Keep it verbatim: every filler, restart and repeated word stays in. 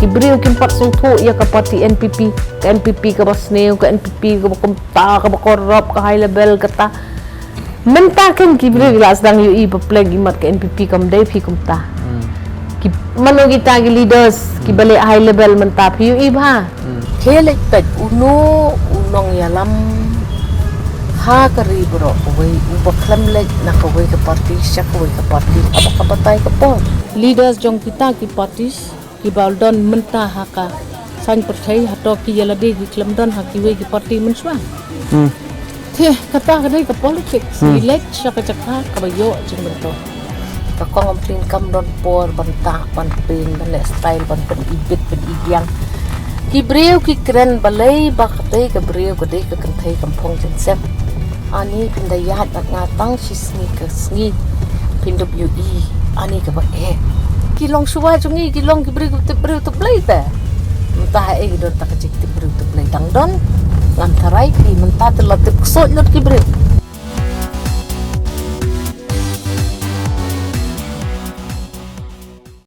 Ki briew kim pat sngewthuh ïa ka party N P P, ka N P P kaba sniew, ka N P P kaba kumta, kaba corrupt, ka high level kata. Mynta ken ki briew ki la sdang ïohi ba pleng imat ka N P P kam dei phi kumta. Ki mano kita ki leaders kiba leh high level mynta phi ïohi bha. He leh peit uno u nongïalam ha ka ri baroh kawei uba khlem leit na kawei ka party sha kawei ka party haba ka batai ka por. Leaders jong kita ki parties kiba don mynta ha ka saiñ pyrthei hato ki ïa lade ki khlem don ha kiwei ki party mynshuwa. Te kata ka dei ka politics. Ki leit sha ka jaka kaba ïoh jingmyntoi. Ka kong Amphling kam don por ban tah ban pyn ban leh style ban pyn-i bit pyn-i biang. Ki briew ki kren balei ba katei ka briew ka dei ka kynthei kam phong jingstep. Ani phin da ïaid bad nga tang shi sngi ka sngi phin da ïohi ani kaba eh. Ki long shuwa jong ngi ki long ki briew tip briew tip Blei te. Mynta ha ei ki don ta ka jingtip briew tip Blei dang don. Ngam tharai ki mynta te la tip ksoit lut ki briew.